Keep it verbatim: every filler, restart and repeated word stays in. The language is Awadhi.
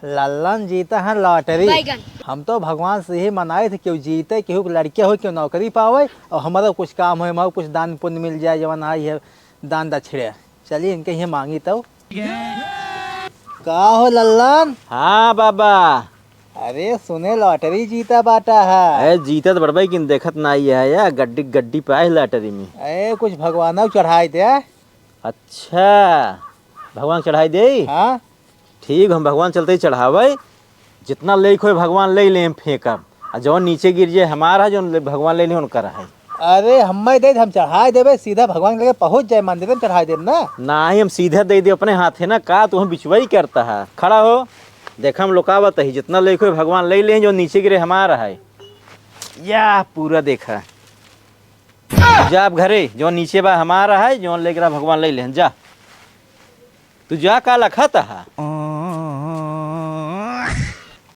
लल्लन जीता है लॉटरी। बैगन। हम तो भगवान से यही मनाए थे, केहू जीते, केहू के लड़के हो, केहू नौकरी पावे और हमारा कुछ काम हो, हमारा कुछ दान पुण्य मिल जाए, जवन आई है दान दक्षिणा। चलिए इनके ये मांगी तो। का हो लल्लन? हाँ बाबा। अरे सुने लॉटरी जीता बाटा है। अरे जीता तो बड़बई किन देखत ना आई है या गड्डी गड्डी पे आई लॉटरी में। अरे कुछ भगवान को चढ़ाई दे। अच्छा, भगवान चढ़ाई दे। हाँ। ठीक, हम भगवान चलते ही चढ़ावे। जितना लेख होए भगवान ले ले, हम फेंकब। आ जौन नीचे गिर जाए हमारा, जौन ले-, भगवान ले ले उनका रहे। अरे हमें दे, हम चढ़ाए देबे, सीधा भगवान के लगे पहुँच जाए मंदिर में, चढ़ाए देब ना। नाही, हम सीधा दे दे अपने हाथे ना, का तू हम बिचवाई करता है। खड़ा हो, देखा हम लोकावत ही, जितना लेख होए भगवान ले ले, जौन नीचे गिरे हमारा है। या पूरा देखा। जा अब घरे, जौन नीचे बा हमारा है, जौन लेके रहा भगवान ले ले, जा। तू जा, का लखत हा?